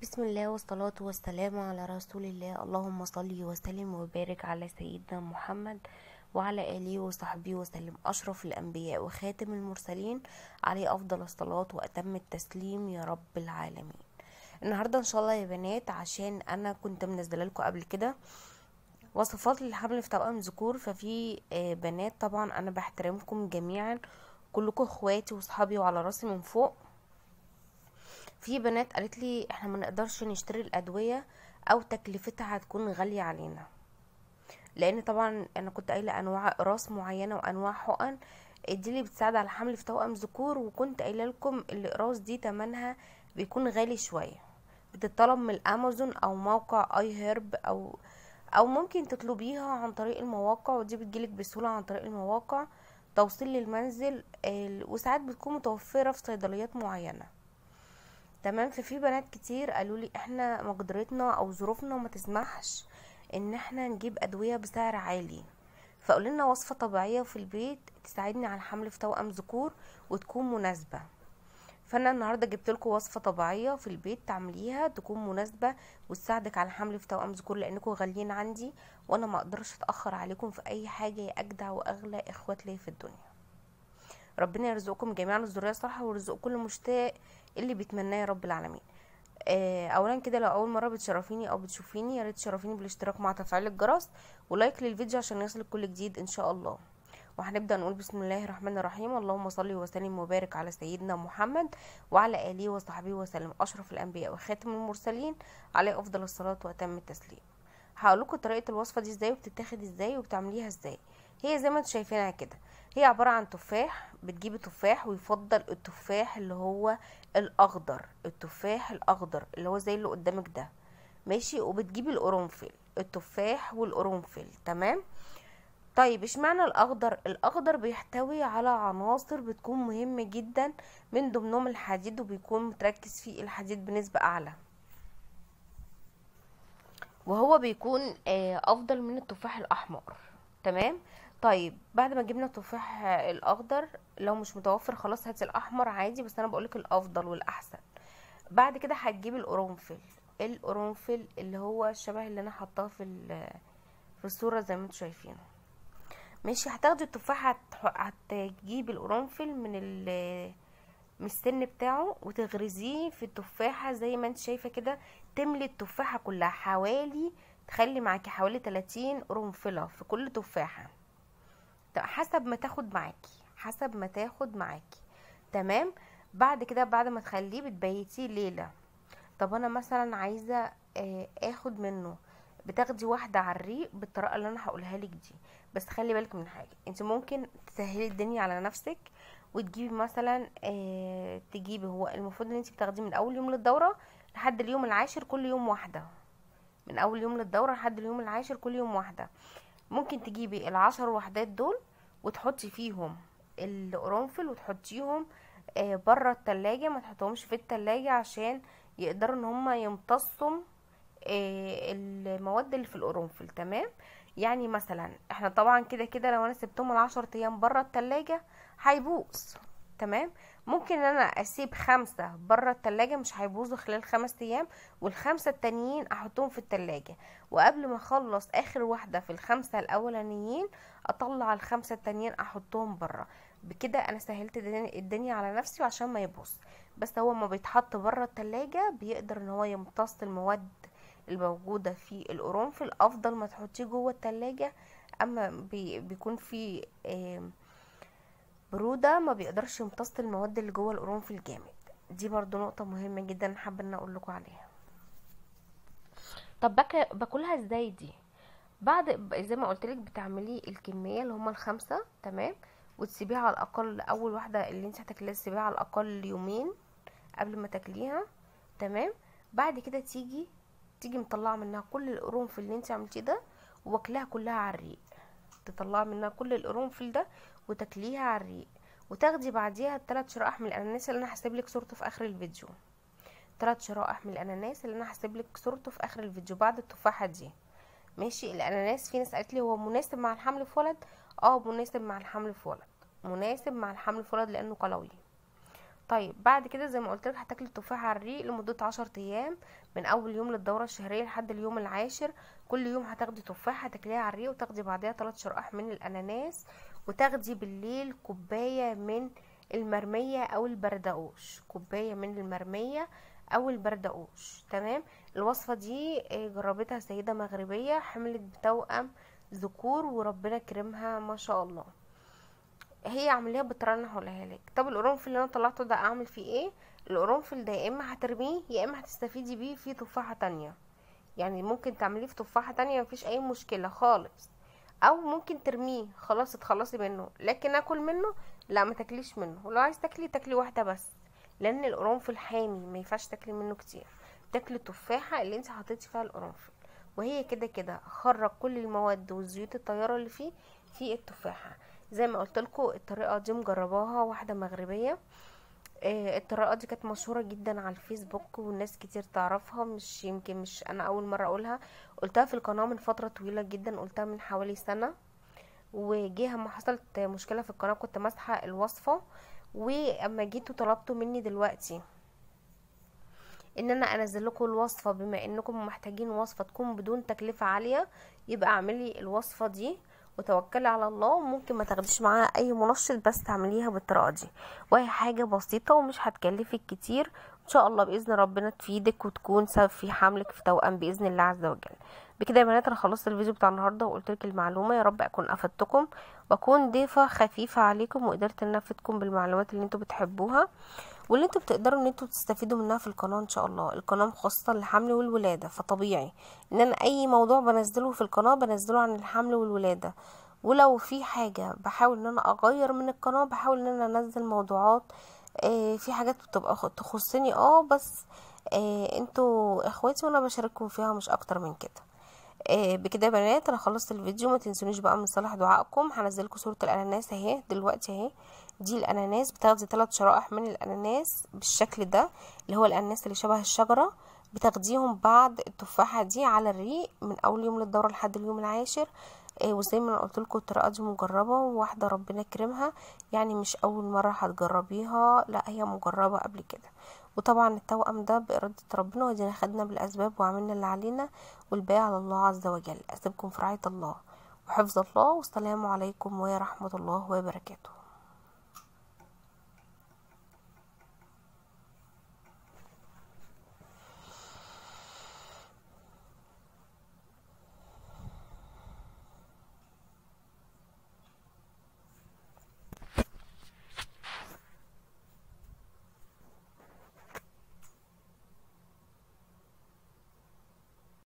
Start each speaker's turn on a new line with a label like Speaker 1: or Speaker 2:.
Speaker 1: بسم الله والصلاة والسلام على رسول الله. اللهم صل وسلم وبارك على سيدنا محمد وعلى آله وصحبه وسلم، أشرف الأنبياء وخاتم المرسلين، عليه أفضل الصلاة وأتم التسليم يا رب العالمين. النهاردة إن شاء الله يا بنات، عشان أنا كنت منزله لكم قبل كده وصفات للحمل في توأم ذكور، ففي بنات طبعا أنا بحترمكم جميعا، كلكم اخواتي وصحابي وعلى راسي من فوق. في بنات قالت لي احنا ما نقدرش نشتري الادوية او تكلفتها هتكون غالية علينا، لان طبعا انا كنت قايله انواع اقراص معينة وانواع حقن دي اللي بتساعد على الحمل في توأم ذكور، وكنت قايله لكم الاقراص دي تمنها بيكون غالي شوية، بتطلب من الامازون او موقع اي هيرب او ممكن تطلبيها عن طريق المواقع، ودي بتجيلك بسهولة عن طريق المواقع، توصيل للمنزل، وساعات بتكون متوفرة في صيدليات معينة. تمام. ففي بنات كتير قالوا لي احنا مقدرتنا او ظروفنا ما تسمحش ان احنا نجيب ادوية بسعر عالي، فقولوا لنا وصفه طبيعية في البيت تساعدني على الحمل في توأم ذكور وتكون مناسبة. فانا النهارده جبت لكم وصفه طبيعية في البيت تعمليها تكون مناسبة وتساعدك على الحمل في توأم ذكور، لانكم غاليين عندي وانا ما اقدرش اتاخر عليكم في اي حاجة يا اجدع واغلى اخوات ليا في الدنيا. ربنا يرزقكم جميعا الذرية الصالحة ويرزق كل مشتاق اللي بيتمناه يا رب العالمين. اولا كده لو اول مرة بتشرفيني او بتشوفيني، يا ريت تشرفيني بالاشتراك مع تفعيل الجرس و like للفيديو عشان يصلك كل جديد ان شاء الله. وهنبدا نقول بسم الله الرحمن الرحيم، اللهم صل وسلم وبارك على سيدنا محمد وعلى اله وصحبه وسلم، اشرف الانبياء وخاتم المرسلين، عليه افضل الصلاة واتم التسليم. هقول لكم طريقه الوصفة دي ازاي وبتتاخد ازاي وبتعمليها ازاي. هي زي ما انتم شايفينها كده، هي عبارة عن تفاح، بتجيبي تفاح ويفضل التفاح اللي هو الاخضر، التفاح الاخضر اللي هو زي اللي قدامك ده، ماشي. وبتجيبي القرنفل، التفاح والقرنفل، تمام. طيب اشمعنى الاخضر؟ الاخضر بيحتوي على عناصر بتكون مهمة جدا، من ضمنهم الحديد، وبيكون متركز فيه الحديد بنسبة اعلى، وهو بيكون افضل من التفاح الاحمر، تمام. طيب بعد ما جبنا التفاح الاخضر، لو مش متوفر خلاص هاتي الاحمر عادي، بس انا بقولك الافضل والاحسن. بعد كده هتجيبي القرنفل، القرنفل اللي هو شبه اللي انا حطاه في الصورة زي ما انتم شايفينه، ماشي. هتاخدي التفاحة، هتجيبي القرنفل من السن بتاعه وتغرزيه في التفاحة زي ما انت شايفه كده، تملي التفاحة كلها، حوالي تخلي معاكي حوالي 30 قرنفله في كل تفاحة، حسب ما تاخد معاكي، حسب ما تاخد معاكي، تمام. بعد كده بعد ما تخليه بتبيتيه ليلة. طب انا مثلا عايزه اخد منه، بتاخدي واحدة على الريق بالطريقة اللي انا هقولها لك دي، بس خلي بالك من حاجة، انت ممكن تسهلي الدنيا على نفسك وتجيبي مثلا تجيبي، هو المفروض ان انت بتاخديه من اول يوم للدورة لحد اليوم العاشر كل يوم واحدة، من اول يوم للدورة لحد اليوم العاشر كل يوم واحدة. ممكن تجيبي ال10 وحدات دول وتحطي فيهم القرنفل وتحطيهم بره التلاجة، ما تحطهمش في التلاجة عشان يقدروا ان هما يمتصوا المواد اللي في القرنفل، تمام. يعني مثلا احنا طبعا كده كده لو انا سبتهم ال10 ايام بره التلاجة هيبوظ، تمام. ممكن ان انا اسيب 5 بره التلاجة مش هيبوظوا خلال 5 ايام، وال5 التانيين احطهم في التلاجة، وقبل ما اخلص اخر واحدة في ال5 الاولانيين اطلع ال5 التانيين احطهم بره. بكده انا سهلت الدنيا على نفسي وعشان ما يبوظ. بس هو ما بيتحط بره التلاجة بيقدر ان هو يمتص المواد الموجودة في القرنفل، افضل ما تحطيه جوه التلاجة. اما بيكون في برودة ما بيقدرش يمتص المواد اللي جوه القرنفل جامد. دي برضو نقطة مهمة جدا حابة ان اقول لكم عليها. طب باكلها ازاي دي؟ بعد زي ما قلت لك بتعملي الكمية اللي هما ال5، تمام، وتسيبيها على الاقل اول واحدة اللي انت هتاكليها تسيبيها على الاقل يومين قبل ما تاكليها، تمام. بعد كده تيجي مطلعه منها كل القرنفل اللي انت عملتيه ده واكلها كلها على الريق، تطلعي منها كل القرنفل ده وتاكليها على الريق، وتاخدي بعديها 3 شرائح من الاناناس اللي انا هسيب لك صورته في اخر الفيديو، 3 شرائح من الاناناس اللي انا هسيب لك صورته في اخر الفيديو بعد التفاحة دي، ماشي. الاناناس في ناس قالت لي هو مناسب مع الحمل في ولد، مناسب مع الحمل في ولد، مناسب مع الحمل في ولد لانه قلوي. طيب بعد كده زي ما قلت لك هتاكلي التفاحة على الريق لمدة 10 ايام، من اول يوم للدورة الشهرية لحد اليوم العاشر. كل يوم هتاخدي تفاحة تاكليها على الريق، وتاخدي بعديها 3 شرائح من الاناناس، وتاخدي بالليل كوباية من المرميه او البردقوش، كوباية من المرميه او البردقوش. تمام. الوصفة دي جربتها سيده مغربية حملت بتوأم ذكور وربنا كرمها ما شاء الله. هي عاملاها بالطريقة اللي انا هقولها لك. طب القرنفل اللي انا طلعته ده اعمل فيه ايه؟ القرنفل ده يا اما هترميه يا اما هتستفيدي بيه في تفاحة تانية، يعني ممكن تعمليه في تفاحة تانية مفيش اي مشكلة خالص، او ممكن ترميه خلاص تخلصي منه. لكن اكل منه لا، ما تاكليش منه، ولو عايز تاكلي تاكلي واحدة بس، لان القرنفل حامي ما ينفعش تاكلي منه كتير. تاكلي التفاحة اللي انت حطيتي فيها القرنفل، وهي كده كده خرج كل المواد والزيوت الطيارة اللي فيه في التفاحة. زي ما قلت لكم الطريقة دي مجرباها واحدة مغربية، الطريقة دي كانت مشهورة جدا على الفيسبوك والناس كتير تعرفها، مش يمكن مش انا اول مرة اقولها، قلتها في القناة من فترة طويلة جدا، قلتها من حوالي سنة. وجه اما حصلت مشكلة في القناة كنت ماسحه الوصفة، واما جيتوا طلبتوا مني دلوقتي ان انا انزل لكم الوصفة، بما انكم محتاجين وصفه تكون بدون تكلفة عالية، يبقى اعملي الوصفة دي وتوكلي على الله. وممكن ما تاخديش معاها اي منشط، بس تعمليها بالطريقة دي، وهي حاجة بسيطة ومش هتكلفك كتير ان شاء الله باذن ربنا تفيدك وتكون سبب في حملك في توأم باذن الله عز وجل. بكده يا بنات انا خلصت الفيديو بتاع النهارده وقلت لك المعلومة، يا رب اكون افدتكم واكون ضيفه خفيفة عليكم، وقدرت ان افيدكم بالمعلومات اللي انتوا بتحبوها واللي انتوا بتقدروا ان انتوا تستفيدوا منها في القناة ان شاء الله. القناة مخصصة للحمل والولاده، فطبيعي ان انا اي موضوع بنزله في القناة بنزله عن الحمل والولاده، ولو في حاجة بحاول ان انا اغير من القناة بحاول ان انا انزل موضوعات في حاجات بتبقى تخصني بس انتوا اخواتي وانا بشارككم فيها مش اكتر من كده. بكده يا بنات انا خلصت الفيديو، ما تنسونيش بقى من صالح دعائكم. هنزلكم صوره الاناناس اهي دلوقتي اهي، دي الاناناس بتاخدي 3 شرائح من الاناناس بالشكل ده اللي هو الاناناس اللي شبه الشجرة، بتاخديهم بعد التفاحة دي على الريق من اول يوم للدورة لحد اليوم العاشر. وزي ما انا قلت لكم الطريقة دي مجربه وواحدة ربنا كرمها، يعني مش اول مرة هتجربيها، لا هي مجربه قبل كده. وطبعا التوأم ده بإرادة ربنا، ودينا خدنا بالأسباب وعملنا اللي علينا والباقي على الله عز وجل. أسيبكم في رعاية الله وحفظ الله، والسلام عليكم ورحمة الله وبركاته.